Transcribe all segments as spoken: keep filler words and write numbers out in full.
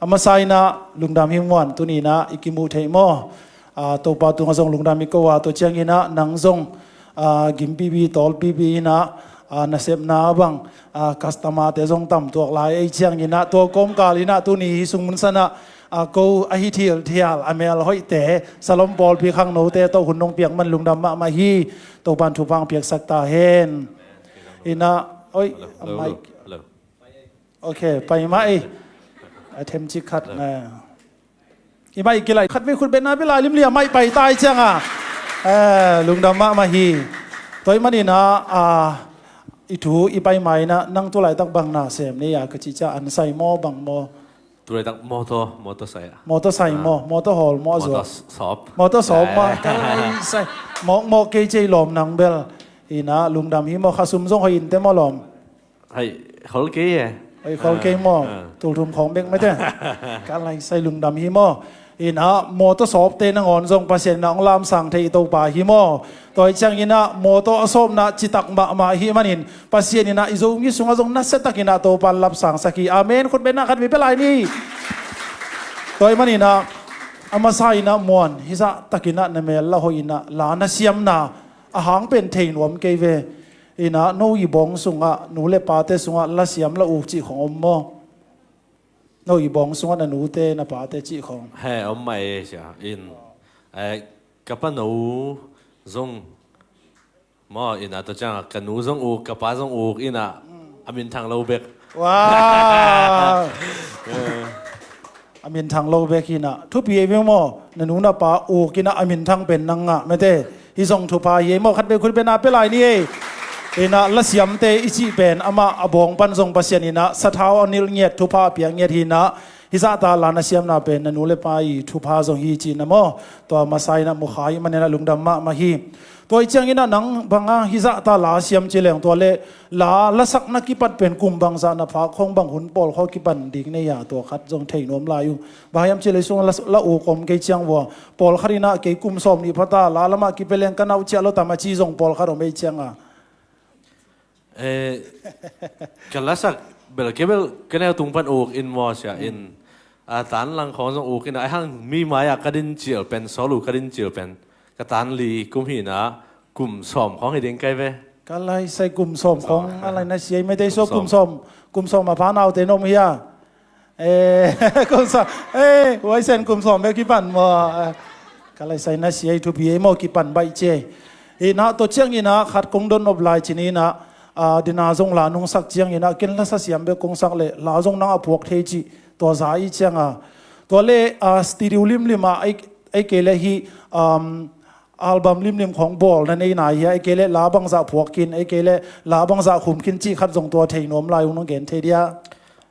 A masa inah lungdam hi Muan, tuni inah i kimuh theih maw? Ah, Topa tungah zong lungdam i ko a, tua ciang inah nang zong, ah, gim pipi, tawl pipi inah, ah, nasepna bang, ah, customer te zong tam tuak lai ei ciang inah, tua kawmkal inah tuni hi sung mun sanah, ah, ko ahi thilthial a mel hoihte, Salom pawlpi khangnote tawh hun nong piak man lungdam mahmah hi. Topan thupha hong piaksak ta hen. Inah, oi, hello, a mic. Hello. Ok, pai mah ei. A them cik khat na. I mic kilai khat vei khut betna pia lai limlim a mic pai tai cianga. Eh, lungdam mahmah hi. Tua ahih manin ah, ah, i thu i pai ma inah nang tu laitak bang na sem ni a ka cih ciang an sai maw bang maw? Tu laitak motor, motor sai a. Motor sai maw, motor hawl maw a zuak? Motor sawp. Motor sawp maw, ka lai sai. Mawk mawk kei cei lawm nang bel. Inah lungdam hi maw, kha sum zong hoih in te maw lawm? Hei, khol kei e. Hei, khol kei maw? Ah, ah. Tulthum khawng bek mete. Ka lai sai lungdam hi maw? Inah motor sawpte nangawn zong Pasian inah hong lamsang thei i Topa hi maw? Tua hi ciang inah motor a sawpna citak mahmah hi manin Pasian inah i Zomi sungah zong nasiatak inah Topan lapsangsak hi. Amen. Khut betna khat vei pia lai ni. Tua hi manin ah a masa inah Muan, hizah tak inah na mel la hoih inah la na siamna a hang pen thei nuam kei ve. Inah no i bawng sungah, nu le pate sungah lasiam la uk cih khong om maw? No i bawng sungah na nute na pate cih khong. He, om mah e sia. In, eh, ka pano zong maw, inah tua ciangah ka nu zong uk, ka pa zong uk inah a minthang lo bek. Wow. Eh. A minthang lo bek inah thupi ei ve maw? Na nu na pa uk inah a minthang pen nang ngah mete. Hi zong thupha hi ei maw? Khat vei khut betna pia lai ni ei. Inah lasiamte i cih pen amah a bawng pan zong Pasian inah sathau a nilh ngiat, thupha a piak ngiat hi inah, hizah ta la na siamna pen na nu le pa i thupha zong hi cihna maw? Tua masa inah mukha i man inah lungdam mahmah hi. Tua hi ciang inah nang banga hizah ta la siam ci leng tua le la, lasakna kipat pen kum bangzah na phak khong, bang hun pawlkhaw kipan ding nei a, tua khat zong thei nuam lai uh. Bang hiam ci lei sungah la, la uk om kei ciang vua, pawlkhat inah kei kum sawm nih phata la lamah kipia leng ka nauh ciah lo tam a ci zong pawlkhat om ei cianga. Eh, ka lasak bel, kei bel ka neu tung pan uk in maw sia in. A tan lang khawng zong uk in a, a hang mi mai-ah ka din cil pen, sawl uh ka din cil pen ka tan li kum hi inah kum sawm khawng hi ding kai ve. Ka lai sai kum sawm khawng a lai na siai mete so kum sawm, kum sawm a pha naute nom hia? Eh, kum sawm, eh, huaisen kum sawm bek kipan maw? Eh, ka lai sai na siai thupi ei maw, kipan baih ciai. Inah tua ciang inah khat kong don nop lai cin inah, ah, dina zong la nungsak ciang inah ken lasa siam bek kong sak le la zong nang a puak thei cih tua za i cianga. Tua le, ah, studio limlim ah ei, ei kei le hi, um, album limlim khong bawl na nei nai hia? Ei kei le la bangzah phuak khin, ei kei le la bangzah khum khin cih khat zong tua thei nuam lai ung nong gen thei dia?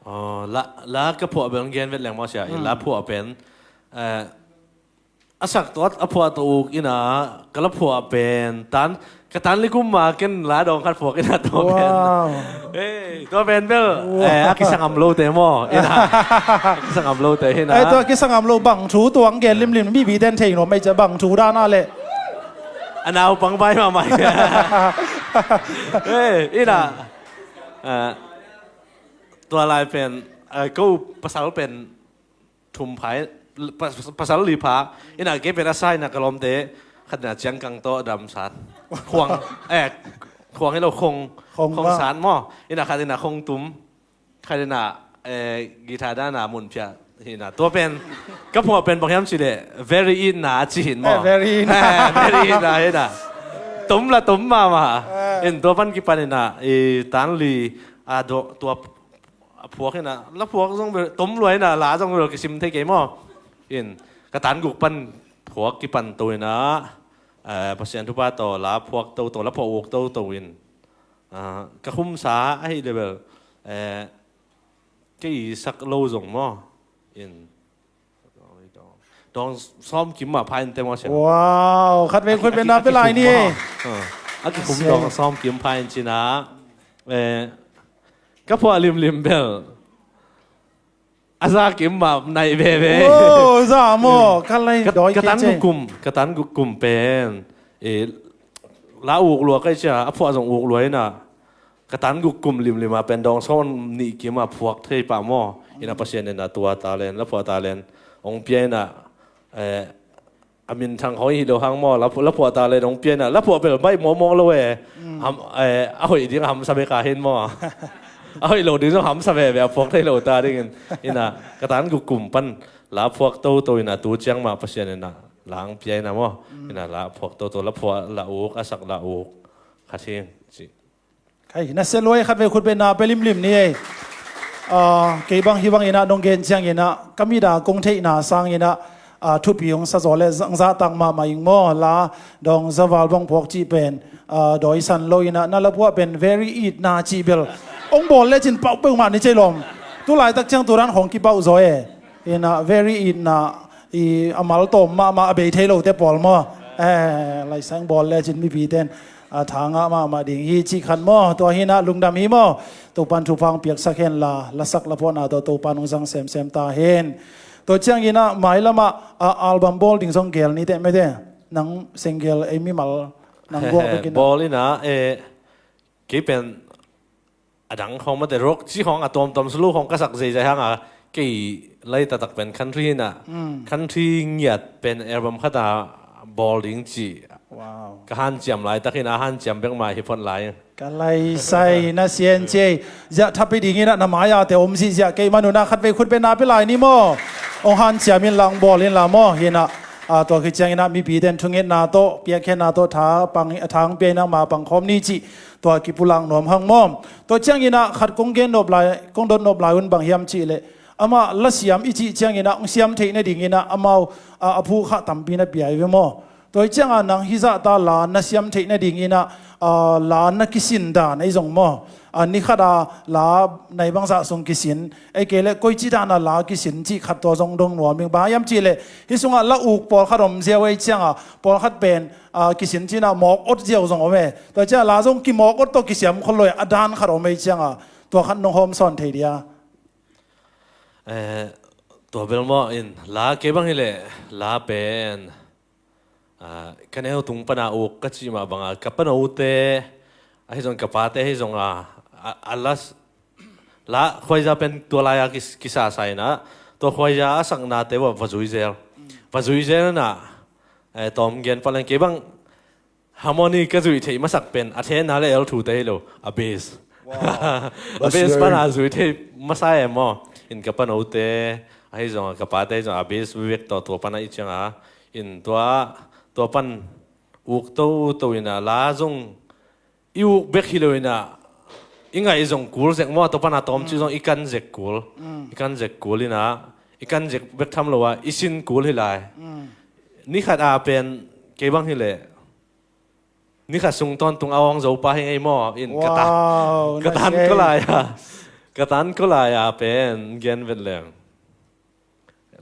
Oh, la, la ka phuah bel gen vet leng maw sia. Hmm. La phuah pen, eh, a sak tuat a phuah tawh uk inah ka la phuah pen tan, ka tan li kum ma ken la dawng khat phuak inah tua pen. Wow. Hey, tua pen bel, wow, eh, a kisangam lote maw inah. A kisangam lote inah. Eh, tua kisangam lo bang thu tuang gen limlim mi biten thei nuam ei cia bang thu dana le. A naupang bai mahmah. Eh, inah, eh, tua lai pen, eh, ko pasal pen thum pha, pa-, pasal li pha. Inah kei pen a sa inah ka lawmte khat inah ciangkang tawh damsat. Khuang, eh, khuang hi lo khong, khong sat maw. Inah khat inah khong tum. Khat inah, eh, guitar dana mun phiah. Hi inah tua pen ka phuah pen bang hiam ci le very in na ci hi in maw. Eh, very in na. Eh, very in na hi inah. Tum la tum mahmah. Eh. In tua pan kipan inah i tan li a do tua a phuak inah, la phuak zong bel, tom lua inah, la zong bel kisim thei kei maw. In, ka tan guk pan phuak kipan to inah, eh, Pasian thupha tawh, la phuak toto, la phuak uk toto in, ah, ka khumsa ahi le bel, eh, kei sak lo zong maw. In, dawng sawm kim mah pha in te maw sia. Wow, khat vei khut vei na pe lai ni. A kikhum dawng sawm kim pha in cina. Eh, ka phuah limlim bel a za kim mah naih veve. Oh, za maw. Ka lai dawih ka tan guk kum, ka tan guk kum pen, eh, la uk lua kai cia, a phuah zong uk lua ina. Ka tan guk kum limlim a pen dawng sawm nih kim a phuak thei pah maw. Ina Pasian ina tua talent, laphuah talent ong pia ina, eh, a minthang hoi hi lo hang maw, laphuah, laphuah talent ong pia ina, laphuah bel baih mawkmawk lo e. Ham, eh, a hoih ding a hamsa bek a hin maw. A hoih lo ding zong hamsa veve a phuak thei lo ta dingin. Ina ka tan guk kum pan laphuak toto ina tu ciang mah Pasian ina la ong pia ina maw. Ina laphuak toto, laphuah, la uk, a sak la uk khat hi ci. Khai, na sia luai khat vei khut beng na pia limlim ni ei. Ah, kei bang hi bang ina nong gen ciang ina ka mit a kong theihna sang ina, ah, thupi hong sa zaw le zahtak mahmah ing maw, la dong zaval bang phuak cih pen, ah, dawisan lo ina na laphuah pen very it na cih bel ong bawl lecin pauh peuhmah ni cei lawm. Tu laitak ciang tu dan khong kipauh zaw e. Ina very it na i a mal tawm mahmah a bei thei lote pawl maw. Eh, laisang bawl lecin mipi ten a tha ngah mahmah ding hi cih khat maw. Tua hi ina lungdam hi maw. Topan thupha ong piaksak hen la, lasak laphuahna tawh Topan ong zang semsem ta hen. Tua ciang ina mailam ah, ah, album bawl ding zong gel ni teh mete. Nang single ei mimal nang guak bek ina. Bawl ina, eh, kei pen a dang khawng mate rock ci khawng a tuamtuam sulu khawng ka sak zeizai hang a, kei laitaktak pen country ina, country ngiat pen album khat a bawl ding ci. Wow. Ka hanciam laitak ina hanciam bek mah hi phot lai. Ka laisai na sian ci ei. Ziah thapi ding ina na mai a te om ziahziah kei manuna khat vei khut beng na pia lai ni maw. Ong hanciam in la ong bawl in la maw. Hi ina, ah, tua khit ciang ina mipi ten thungetna tawh, piakkhiatna tawh, tha pang, tha ong pia ina ma pang khawm ni cih. Tua kipulak nuam hang maw. Tua ciang ina khat kong gen nop lai, kong dot nop lai un bang hiam cih leh, amah lasiam i cih ciang ina ong siam theih nading ina amau, a, a phuhkhah tampi na pia i ve maw. Tua hi ciang a nang hi zahta la na siam theih nading ina, a, la na kisin dan ei zong maw. A, ni khat a la nai bangzah sung kisin, ei kei leh koici dan a la kisin cih khat tua zong dong nuam ing. Bang hiam cih leh hih sungah la uk pawlkhat om ziau ei ciang a, pawlkhat pen, a, kisin cih ina mawk ot ziau zong om e. Tua ciang a la zong kimawk ot tawh kisiam khol lo e, a dan khat om ei ciang a, tua khat nong hawm sawn thei dia. Eh, tua bel maw in la kei bang hi leh la pen, ah, ka neu tung pana uk ka cih mah banga ka panote ahi zong ka pate ahi zong a, a, a la, la khuaiza pen tua lai a kis-, kisasa ina tua khuaiza a saknate va, va zui zel. Va zui zel ina, eh, tawm gen paleng kei bang harmony ka zuih theih masak pen a thenna le el thu te hi lo, a bass. Wow. A bass pana zuih theih masa em maw. In ka panote ahi zong a ka pate ahi zong a bass vek tawh tua pana i ciang a. In tua, tua pan uk toto ina la zong i uk bek hi lo ina i ngaih zong kul zek maw, tua pana tawmcik zong i kan zek kul. I kan zek kul ina i kan zek bek tham lo a i sin kul hi lai. Ni khat a pen kei bang hi leh ni khat sung tawntung a awng zo pa hi ngei maw. In ka tan, wow, ka tan ko lai a, ka tan ko lai a pen gen vet leng.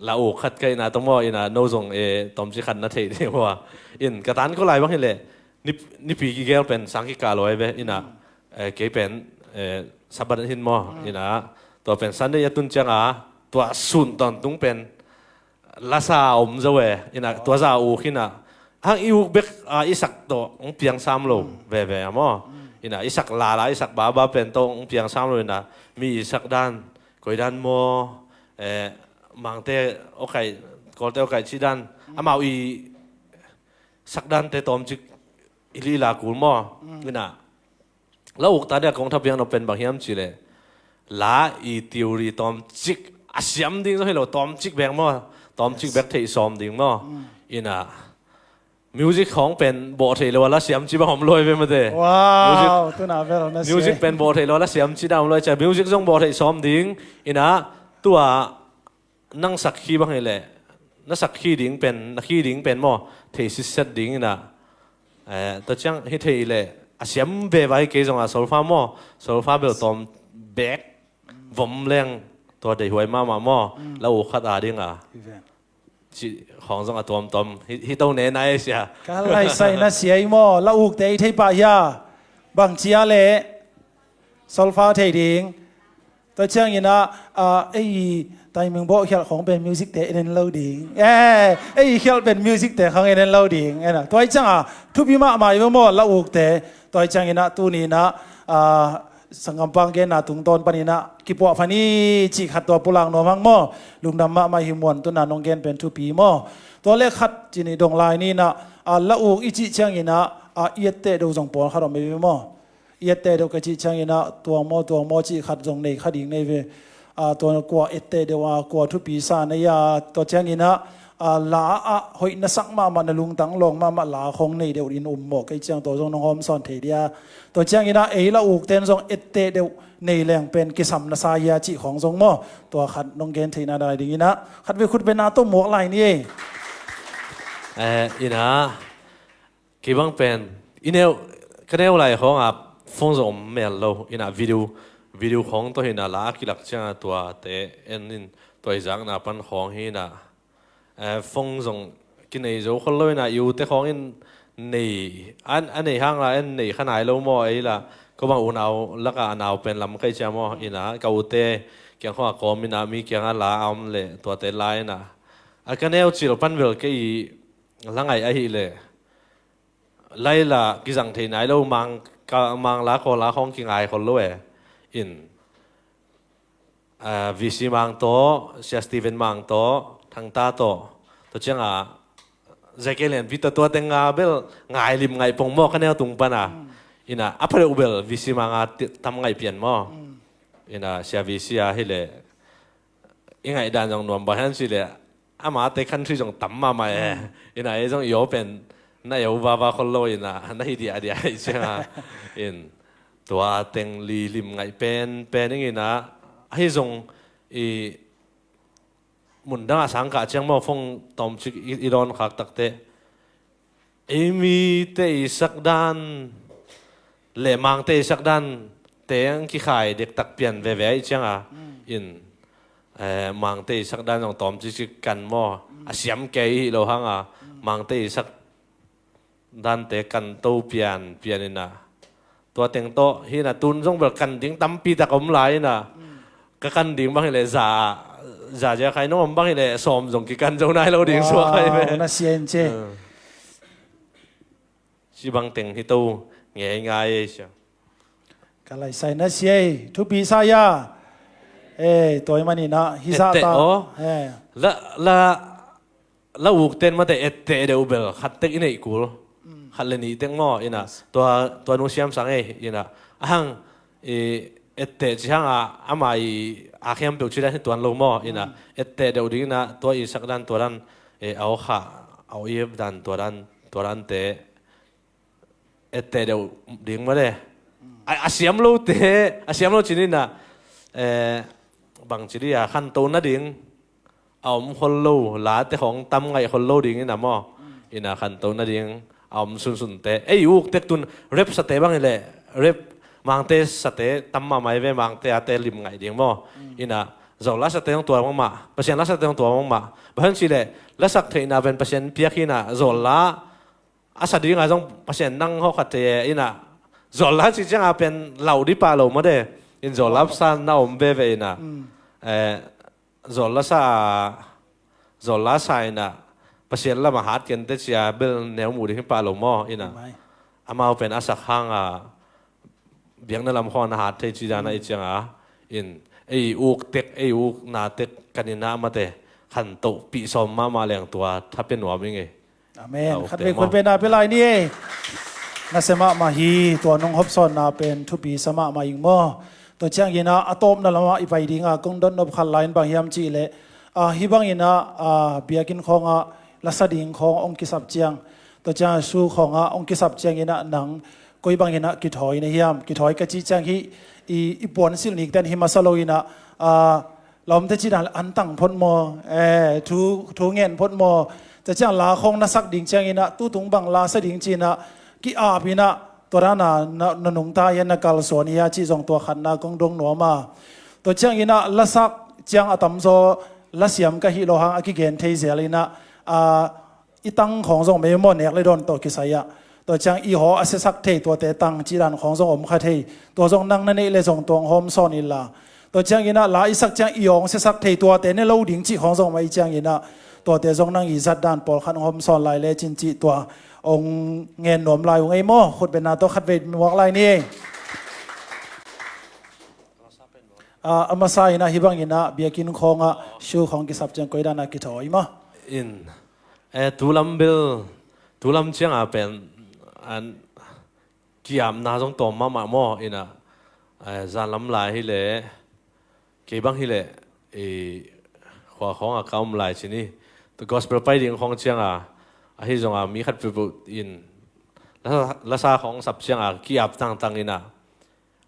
La uk khat ka ina tawh maw ina no zong e tawmci khat na theih ding maw. In ka tan ko lai bang hi leh nip-, nipi kigel pen sang kikah lo ai ve ina, eh, kei pen, eh, Sabbath hin maw ina tua pen Sunday a tun ciang a tua sun tawntung pen lasa om zo e, ina tua za uk ina hang i uk bek a i sak tawh ong piang sam lo veve a maw. Ina i sak lala, i sak baba pen tawh ong piang sam lo ina mi i sak dan, koi dan maw, eh, Mangte awkaih, Kawlte awkaih cih dan amau i sak dante tawmcik i lila kul maw. Ina la ukta dia kong thapiak nop pen bang hiam cih leh la i theory tawmcik a siam ding zong hi lo, tawmcik bek maw, tawmcik bek theih sawm ding maw. Ina music khawng pen bawh theih lo a la siam ci bang om lo ai ve mate. Wow, tuna bel na sia. Music pen bawh theih lo a la siam ci dan om lo ai cia, music zong bawh theih sawm ding ina tua nang sak khi bang hi leh na sak khi ding pen, na khi ding pen maw thei sitset ding ina, eh, tua ciang hi thei leh a siam veva hi kei zong a solfa maw, solfa bel tawm bek vom leng tua deihhuai mahmah maw. La uk khat a ding a cih khawng zong a tuamtuam hi, hi to ne nai sia. Ka laisai na sia i maw, la ukte i thei pah hia? Bang cia leh solfa thei ding. Tua ciang ina, ah, ei timing bawh khialh khawng pen music te en en lo ding. Eh, ei khialh pen music te khawng en en lo ding. Ena tua ciang a thupi mahmah i maw la ukte. Tua ciang ina tuni ina, ah, Sanggampa genna tungtawn panin ah kipuah pha ni cih khat tua pulak nuam hang maw. Lungdam mahmah hi Muan, tu-in ah nong gen pen thupi maw. Tua le khat ci-in i dong lai ni-in ah, a, la uk i cih ciangin ah, a, i etteh deuh zong pawlkhat om hi ve maw. I etteh deuh ka cih ciangin ah tuang maw, tuang maw cih khat zong nei kha ding nei ve. A, tua kua etteh deuh a, kua thupi sa na hia, tua ciangin ah, a, la ah hoih na sak mahmah, na lungtang lawng mahmah la khawng nei deuh in um maw, kei ciang tua zong nong hawmsawn thei dia. Tua ciangin ah ei la ukten zong etteh deuh nei leng pen kisam na sa hia cih khawng zong maw. Tua khat nong gen theihna dingin ah khatvei khut bengna tawh muak lai ni ei. Eh, in ah, kei bang pen i neu, ka neu lai khawng ah phone zong om mel lo. In ah video, video khawng tawh hi-in ah la a kilak ciang ah tuate en in, tua i zakna pan khawng hi-in ah, eh, phone zong kinei zo khol lo. In ah i ute khawng in nei, a, a nei hang la en nei kha nai lo maw. Ei la ko bang unau lak ah a nau pen lam kei cia maw. In ah ka ute kiang khawng ah kawm in ah mi kiang ah la a om leh tuate la in ah, a, ka neu cil pan bel kei i la ngaih ahih leh lai la kizang thei nai lo. Mang, ka, Mang la, Kawl la khawng kingai khol lo e. In, a, V C Mang tawh, Sia Steven Mang tawh, Thangta tawh, tua ciang a, Zeke Lianpi tawh, tua teng a bel ngai lim ngaih pong maw ka neu tung pan a. In ah a pha deuh bel V C Mang a ti-, tam ngaih pian maw. In ah Sia V C a hi leh i ngaih dan zong nuam, bang hiam cih leh amate country zong tam mahmah e. In ah ei zong i aw pen na eu vava khol lo. In ah na hi diahdiah hi ciang a. In tua teng li lim ngaih penpen ing. In ah ahi zong i mun dang ah sang kah ciang maw, phone tawmcik i, i dawn khak takteh ei mite i sak dan le Mangte i sak dan teng kikhai dektak pian veve ahih ciang a. In, eh, Mangte i sak dan zong tawmcikcik kan maw, a siam kei i hih loh hang a, Mangte i sak dante kan to pianpian. In ah tua teng tawh hi-in ah tun zong bel kan ding tampi tak om lai. In ah ka kan ding bang hi leh za, za zia khai nong om bang hi leh sawm zong kikan zo nai lo ding suak khai ve. Wow, na sia in ce. Ci bang teng hi to ngeingai ei sia. Ka laisai na sia ei, thupi sa ia. Eh, tua ahih manin ah hi zah ta. La, la, la ukten mate etteh deuh bel khat tek i neih kul. Khat le nih tek maw. In ah tua, tua nu siam sang ei. In ah a hang i etteh ci hang a, ama i a khempeuh ci dan hi tuan lo maw. In ah etteh deuh ding in ah tua i sak dan, tua dan, eh, a aw khah, a aw i ep dan, tua dan, tua dante etteh deuh ding mah le. A, a siam lote, a siam lo ci-in ah, eh, bang ci dih a, khantoh nading a om khol lo, late khawng tam ngaih khol lo ding in ah maw. In ah khantoh nading a om sunsunte. Ei uk tek tun rap sate bang hi leh, rap Mangte sate tam mahmah hi ve, Mangte ate lim ngaih ding maw. In ah Zola sate zong tua bangmah, Pasian la sate zong tua bangmah. Bang hiam cih leh lasak theihna pen Pasian piak hi-in ah, Zola a sa ding a zong Pasian nang hawh khat thei e. In ah Zola ci ciang a pen lau dih pah lo mah de. In Zola sa na om veve. In ah, eh, Zola sa, Zola sa in ah Pasian lam a hat kei inteh ci a bel neu muh ding hi pah lo maw. In ah amau pen a sak hang a biakna lam khawng na hat thei ci dan a i ciang a. In ei uk tek, ei uk na tek kan in ah mate khantohpih sawm mahmah leng tua tha pia nuam ing ei. Amen. Khatvei khut bengna pia lai ni ei. Nasia mahmah hi, tua nong hopsawnna pen thupi sa mahmah ing maw. Tua ciangin ah a tawpna lamah i pai ding a kong dotnop khat lai in bang hiam cih leh, a, hih bangin ah, a, biakinn khawng ah lasa ding khawng hong kisap ciang, tua ciang a su khawng ah hong kisap ciangin ah nang koi bangin ah kithawi na hiam? Kithawi ka cih ciang hih i, i puansilh nikten hi masa lo-in ah, a, lawmte cih dan an tang phot maw, eh, thu, thu ngen phot maw? Tua ciang la khawng na sak ding ciangin ah tutung bang la sa ding ci-in ah ki-ap in ah, tua dan a na, na nungta hia, na kalsuan hia cih zong tua khatna kong dong nuam a. Tua ciangin ah lasak ciang a tamzaw lasiam ka hih loh hang a kigen thei zel in ah, a, i tang khawng zong mei maw, nek le dawn tawh kisai ah. Tua ciang i haw a siasak thei tuate tang cih dan khawng zong om kha thei. Tua zong nang na neih le zong tua hong hawmsawn inla. Tua ciangin ah la i sak ciang i haw hong siasak thei tuate ne lo ding cih khawng zong om ahih ciangin ah tuate zong nang i zat dan pawlkhat hong hawmsawn lai lecin cih tua hong ngen nuam lai ung ei maw. Khut bengna tawh khatvei muak lai ni ei. A, a masa in ah hih bangin ah biakinn khawngah show khawng kisap ciang koi dan a kithawi maw? In, eh, tulam bel, tulam ciang a pen an ki-apna zong tawm mahmah maw? In ah, eh, zanlam lai hileh, kei bang hileh, i khua khawngah ka om lai ci ni. Gospel pai ding khawng ciang a, ahi zong a mi khat peuhpeuh in lasa, lasa khawng sap ciang a ki-ap tangtang in ah,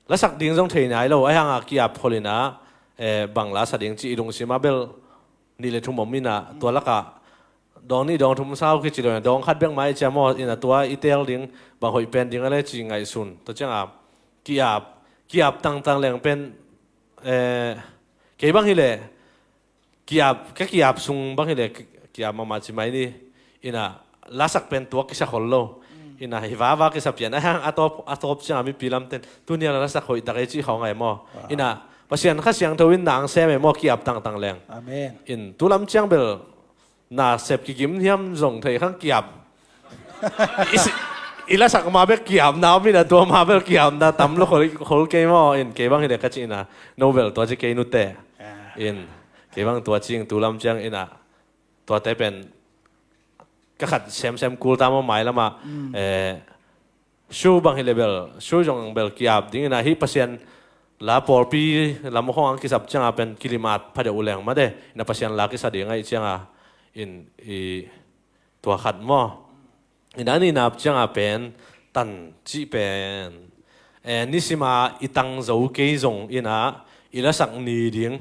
lasak ding zong thei nai lo, ahi hang a ki-ap khol in ah, eh, bang la sa ding ci i lungsim ah bel nih le thum om in ah, tua lakah dawng nih dawng thum sau kici lo in ah, dawng khat bek mah i ciam maw, in ah tua i teel ding bang hoih pen ding a le ci ngaihsun. Tua ciang a ki-ap, ki-ap tangtang leng pen, eh, kei bang hileh, ki-ap, ka ki-ap sung bang hileh, ki-, ki-ap mahmah ci mai ni. In ah lasak pen tua kisa khol lo. In ah hi vava kisa pian. Ahi hang a tawp, a tawp ciang a mipi lamten, tuni a lasak hoih tak ei ci khawng a hi maw? Wow. In ah Pasian Kha Siangtho in na hong sem ei maw, ki-ap tangtang leng. Amen. In tulam ciang bel na sep kigim hiam zong thei khang ki-ap. I si-, i lasak ma bek ki-apna om in ah, tua ma bel ki-apna tam lo khol, khol kei maw? In kei bang hileh ka ci in ah, no bel tua ci kei nute. Ah. In kei bang tua cing tulam ciang in ah, tuate pen ka khat semsem kul ta maw, mailam ah, eh, show bang hileh bel, show zong bel ki-ap ding in ah, hih Pasian la pawlpi lam khawng hong kisap ciang a pen kilim at phadeuh uh leng mate, in ah Pasian la kisa ding ahih ciang a, in i tua khat maw? In ah a nihna ciang a pen tan cih pen, eh, nisim a i tang zo kei zong in ah i lasak ni ding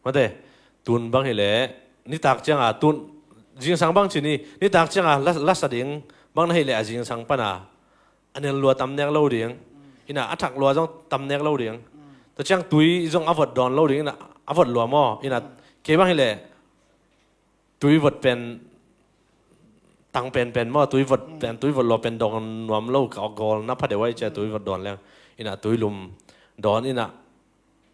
mate, tun bang hileh, nitak ciang a tun, zingsang bang ci ni, nitak ciang a la, lasa ding bang na hileh a zingsang pan a a nel lua tam nek lo ding. In ah a thak lua zong tam nek lo ding. Tua ciang tui zong a vot dawn lo ding, in ah a vot lua maw? In ah kei bang hileh tui vot pen tang penpen maw, tui vot pen, tui vot lua pen dong nuam lo, ka gawl na phadeuh ahih ciang tui vot dawn leng. In ah tui lum dawn in ah,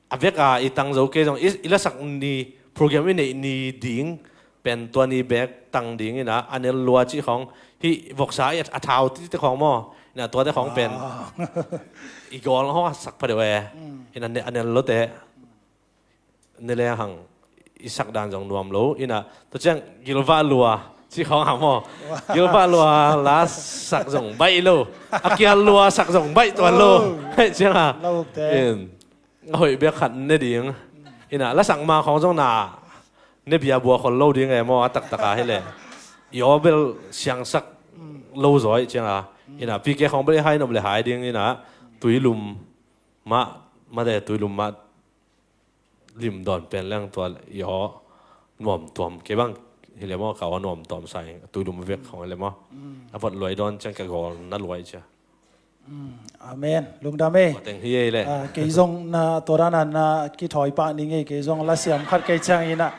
a vek a i tang zo kei zong i, i lasak ni, program i neih ni ding pen tua ni bek tang ding in ah, a nel lua cih khawng, hih voksa i a, a thau tite khawng maw? In ah tuate khawng pen, ah, i gawl hong a sak phadeuh e. In ah ne, a nel lote ne leng hang i sak dan zong nuam lo. In ah tua ciang gilvah lua cih khawng a maw? Gilvah lua la sak zong baih lo. A kial lua sak zong baih tuan lo. Oh. Hei ciang a, la ukte, in a hoih bek khat ne ding. In ah lasak ma khawng zong na ne bia bua khol lo ding e maw, a taktak a hileh. I aw bel siangsak lo zaw ahih ciang a. In ah P K khawng bel i hai nop le hai ding, in ah tui lum mah, mate, tui lum mah lim dawn pen leng tua i aw nuam tuam. Kei bang hileh maw, ka aw nuam tuam sa ing, tui lum vek khawng hileh maw. A vot lua i dawn ciang ka gawl na lua i cia. Mm, amen. Lungdam e. Tua teng hi ei leh. Ah, kei zong na tua dan a na kithawi pah ning e, kei zong la siam khat kei ciang in ah.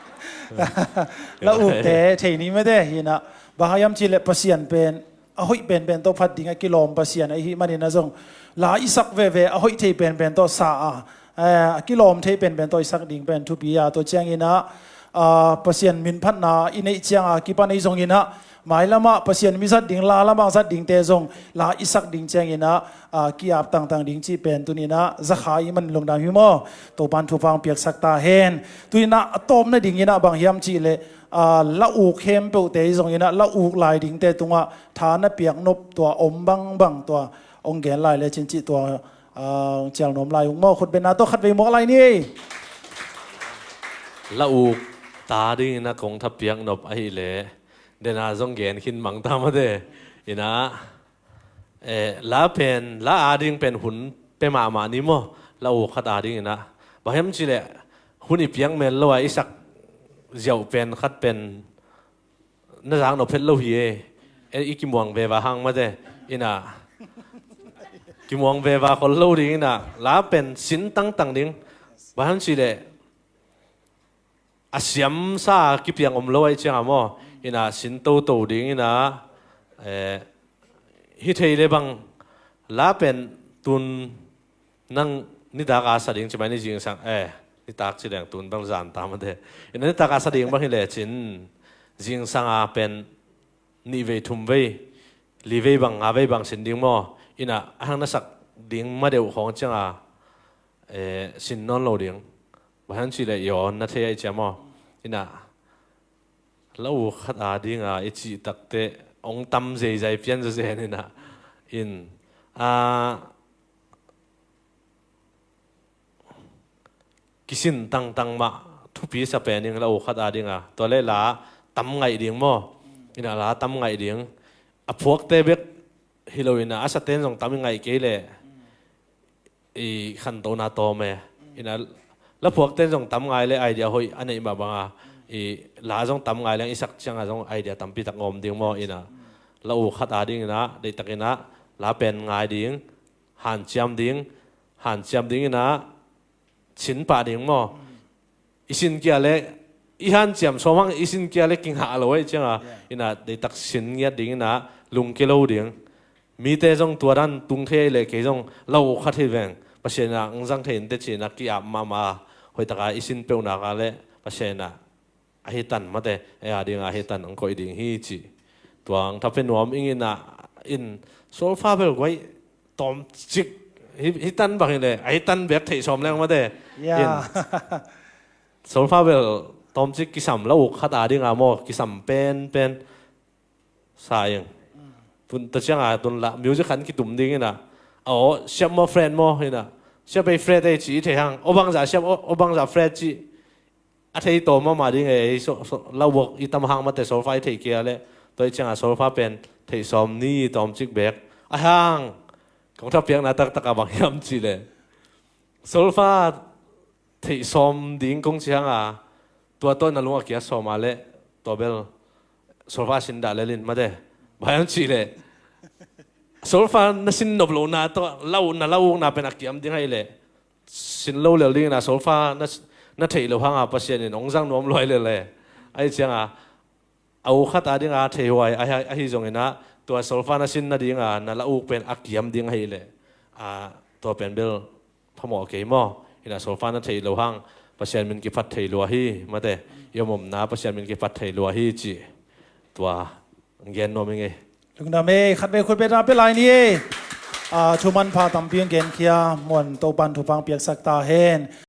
La ukte thei ni mate, in ah. Bang hang hiam cih leh Pasian pen a hoih penpen tawh phat ding a kilawm Pasian ahih manin ah zong la i sak veve a hoih thei penpen tawh sa a, eh, a kilawm thei penpen tawh i sak ding pen thupi a, tua ciangin ah, ah, Pasian min phatna i neih ciang a kipan ei zongin ah, mailam ah Pasian mi zat ding, la lamah zat dingte zong la i sak ding ciangin ah, ah, ki-ap tangtang ding cih pen tuni in ah za kha i hih man lungdam hi maw. Topa'n thupha hong piaksak ta hen. Tuni in ah a tawpna dingin ah bang hiam cih leh, ah, la uk khempeuhte i zongin ah la uk lai dingte tungah tha na piak nop tua om bangbang tua hong gen lai lecin cih tua, ah, hong cial nuam lai ung maw. Khutbetna tawh khatvei muak lai ni. La uk ta dingin ah kong tha piak nop ahih leh, den a zong gen khin mang ta mate. In ah, eh, la pen, la a ding pen hun pia mahmah ni maw, la uk khat a dingin ah. Bang hiam cih leh hun i piak mel lo a i sak ziau pen khat pen na zak nop phet lo hi e. Eh, i kimuang veva hang mate. In ah kimuang veva khol lo ding in ah, la pen sin tangtang ding. Bang hiam cih leh a siamsa kipiang om lo ahih ciang a maw, in ah sin toto ding in ah, eh, hi thei le bang la pen tun nang nitak a sa ding ci mai ni, zingsang, eh, nitak ci leng tun bang zan ta mate. In ah nitak a sa ding bang hi lecin zingsang a pen nih vei, thum vei, li vei bang, nga vei bang sin ding maw. In ah a hang na sak ding ma deuh khawng ciang a, eh, sin nawn lo ding. Bang hang cih leh i awn na thei ahih ciang maw. Inah, la u khat a dinga i cih takteh ong tam zeizai pian zazen inah. In, a, kisin tangtang mah thupi sa pen ding la u khat a dinga. Tua le la tam ngaih ding maw. Inah la tam ngaih ding. A phuakte bek hi lo inah, a saten zong tam i ngaih kei leh i khantona tawm e. Inah la phuakten zong tam ngai le idea hoih a neih mah banga, i la zong tam ngai leng i sak cianga zong idea tampi tak ngawm ding maw. Inah la u khat a ding inah, deihtak inah la pen ngai ding, hanciam ding, hanciam ding inah, sin pah ding maw. I sin kia le, i hanciam sawm hang i sin kia le kingah lo ahih cianga. Inah deihtak sin ngiat ding inah, lungke lo ding. Mite zong tua dan tung thei le kei zong la u khat hi veng, Pasian inah ang zang thei in teh ci inah ki-ap mahmah a, hoihtaka i sin peuhnak a le Pasian inah a hi tan mate, ei a dinga a hi tan ang koih ding hi ci. Tua ang tha pe nuam ing inah, in, solfa bel guai tawmcik hi, hi tan bang hi le, a hi tan bek theih sawm leng mate. Ya. In, solfa bel tawmcik kisam la u khat a dinga maw, kisam penpen sa ing. Tun ta cianga tun la music khan kitum ding inah, aw, siap maw, fret maw inah, siap ei, fret ei ci i thei hang, aw bangzah siap, aw, aw bangzah fret ci a thei tawm mahmah ding e. Ei, so, so, la u i tam hang mate, solfa i thei kia le. Tua ahih cianga solfa pen theih sawm ni tawmcik bek. A hang kong thapiakna taktaka bang hiam cih le, solfa theih sawm ding kong ci hanga, tua tawh na lung a kia sawm a le, tua bel solfa sin dah lel in mate. Bang hang cih le, solfa na sin nop lohna tawh la u, na la ukna pen a kiam ding ahih le, sin lo lel ding inah, solfa na, na theih loh hanga Pasian in ong zang nuam luai lel e. Ahih cianga a u khat a dinga theihuai ahi, ahi zong inah, tua solfa na sin nadinga na la uk pen a kiam ding ahih le, a, tua pen bel phamawh kei maw. Inah solfa na theih loh hang Pasian min kiphat thei lua hi mate. I om omna Pasian min kiphat thei lua hi ci. Tua ang gen nuam ing e. Lungdam e, khatvei khutbetna pia lai ni e. A, thu manpha tampi ang genkhia, muan Topan thupha ang piaksak ta hen.